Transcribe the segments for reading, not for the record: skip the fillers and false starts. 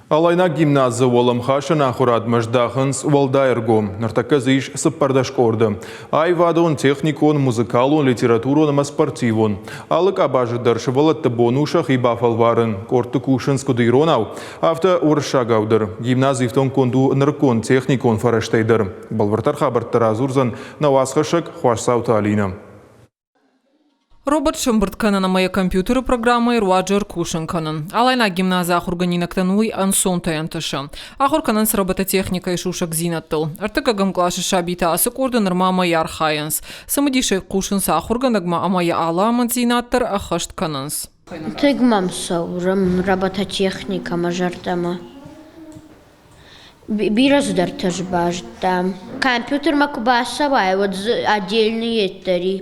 Алайнаг гимназы уӕлӕмхасӕн ахуырадмӕ здахынц уӕлдай ӕргом. Ныртӕккӕ дзы ис 14 къорды. Аивадон, техникон, музыкалон, литературон ӕмӕ спортивон. Алы къабазы дӕр сывӕллӕтты бон у сӕхи бафӕлварын. Къордты кусынц куыд иронау, афтӕ уырыссагау дӕр. Гимназ ифтонггонд у нырыккон техникон фӕрӕзтӕй дӕр. Бӕлвырддӕр хабӕрттӕ радзурдзӕн нӕ уацхӕссӕг Хуасдзауты Алинӕ. Робот сӕмбырд кӕнын ӕмӕ йӕ компьютеры программӕйы руаджы ӕркусын кӕнын. Алайнаг гимназы ахуыргӕнинӕгтӕн уый ӕнцонтӕй ӕнтысы. Ахуыр кӕнынц робототехникӕйы сусӕгдзинӕдтыл. Ӕртыккӕгӕм къласы сабитӕ ацы къорды нырма мӕй архайынц. Цымыдисӕй хъусынц ахуыргӕнӕгмӕ ӕмӕ йӕ алы амынддзинад дӕр ӕххӕст кӕнынц. Тынг мӕм цӕуы робототехникӕ мӕ зӕрдӕмӕ. Бирӕ цыдӕртӕ дзы базыдтам. Компьютермӕ куы бацӕуай, уӕд дзы отдельный йеддӕр и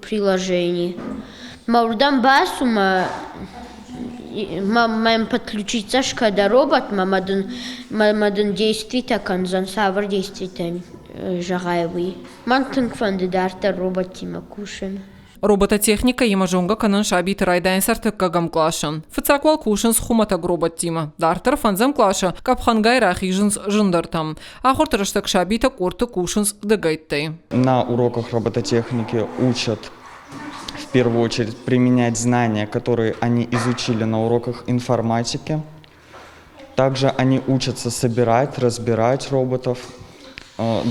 приложение. Мӕ уырдӕм бацу мӕ мӕм подключиться скӕ дӕ роботмӕ мӕ дын мӕ дын действитӕ кӕндзӕн, цавӕр действитӕ зӕгъай, уый. Мӕн тынг фӕнды дарддӕр роботтимӕ кусын. Робототехникӕимӕ зонгӕ кӕнын сабиты райдайынц ӕртыккӕгӕм къласы. Фыццаг уал кусынц хуымӕтӕг роботтимӕ. Дарддӕр фӕндзӕм къласы къӕпхӕнгай рахизынц зындӕртӕм. Ахуырты рӕстӕг сабитӕ къордты кусынц дыгӕйттӕй. На уроках робототехники учат в первую очередь применять знания, которые они изучили на уроках информатики. Также они учатся собирать, разбирать роботов,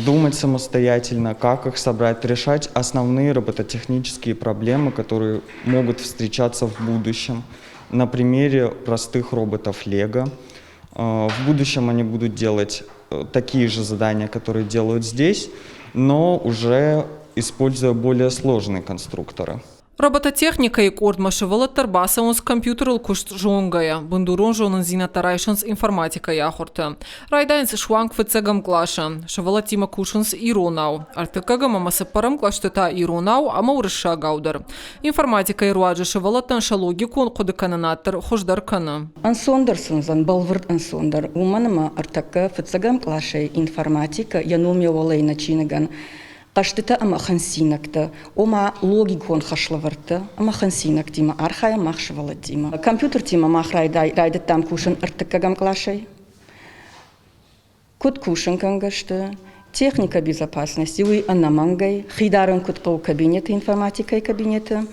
думать самостоятельно, как их собрать, решать основные робототехнические проблемы, которые могут встречаться в будущем. На примере простых роботов Лего. В будущем они будут делать такие же задания, которые делают здесь, но уже используя более сложные конструкторы. Робототехникӕйы къордмӕ сывӕллӕттӕ ӕрбацӕуынц компьютерыл куыст зонгӕйӕ, бындурон зонындзинӕдтӕ райсынц информатикӕйы ахуырты. Райдайынц суанг фыццӕгӕм къласы. Сывӕллӕттимӕ кусынц иронау. Ӕртыккӕгӕм ӕмӕ цыппӕрӕм кълӕсты та иронау ӕмӕ уырыссагау дӕр. Информатикӕйы руаджы сывӕллӕттӕн сӕ логикон хъуыдыкӕнынад дӕр хуыздӕр кӕны. Ӕнцондӕр сын уыдзӕн, бӕлвырд ӕнцондӕр, уымӕн ӕмӕ ӕртӕккӕ фыццӕгӕм къласӕй информатикӕ йӕ ном йӕ уӕлӕ нӕ чиныгӕн хъӕзтытӕ ӕмӕ хынцинӕгтӕ, ома логикон хӕслӕвӕрдтӕ ӕмӕ хынцинӕгтимӕ архайӕм мах сывӕллӕттимӕ. Компьютертимӕ мах райдыдтам кусын ӕртыккӕгӕм къласӕй. Куыд кусын кӕнгӕ сты, техника безопасности уый ӕнӕмӕнгӕй, хидарӕн куыд хъӕуы кабинеты, информатикӕйы кабинеты,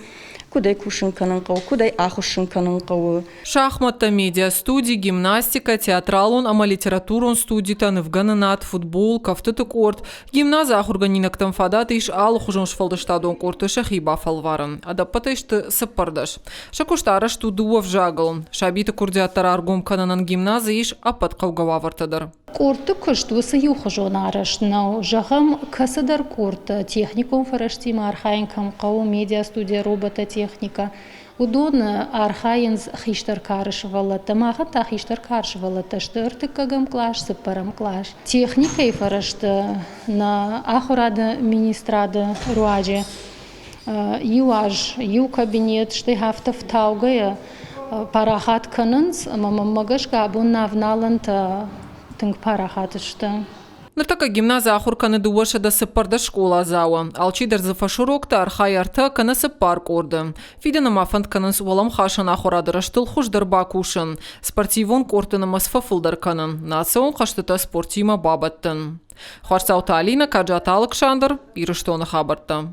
куыд ӕй кусын кӕнын хъӕуы, куыд ӕй ахуыссын кӕнын хъӕуы. Шахматтӕ, медиастуди, гимнастикӕ, театралон ӕмӕ литературон студитӕ, нывгӕнынад, футбол, кӕфтыты къорд. Гимназы ахуыргӕнинӕгтӕн фадат ис алыхуызон сфӕлдыстадон къордты сӕхи бафӕлварын. Ӕдӕппӕтӕй сты 14. Сӕ куыст арӕзт у дыууӕ взагыл. Сабиты курдиаттӕ раргом кӕнынӕн гимназы ис ӕппӕт хъӕугӕ уавӕртӕ дӕр. Къордты куыст уыцы иухуызон арӕзт нӕу. Зӕгъӕм, кӕцыдӕр къордты техникон фӕрӕзтимӕ архайын кӕм хъӕуы, медиастудия, робототехникӕ, Уыдон архайынц хистӕр кары сывӕллӕттӕ. Махӕн та хистӕр кары сывӕллӕттӕ сты ӕртыккӕгӕм кълас, цыппӕрӕм кълас. Техникӕйы фӕрӕзты нӕ ахуырады министрады руаджы иу аз иу кабинет, стӕй афтӕ фтаугӕйӕ парахат кӕнынц ӕмӕ мӕнмӕ гӕсгӕ абон нӕ авналӕнтӕ тынг парахат сты. Ныртӕккӕ гимназы ахуыр кӕны 214 скъоладзауы. Алчидӕр дзы фӕсурокты архайы ӕртӕ кӕнӕ цыппар къорды. Фидӕны ма фӕнд кӕнынц уӕлӕмхасӕн ахуырады рӕзтыл хуыздӕр бакусын, спортивон къордты нымӕц фӕфылдӕр кӕнын, национ хъӕзтытӕ спортимӕ бабӕттын. Хуарцауты Алинӕ, Каджаты Алыксандр, Ирыстоны хабӕрттӕ.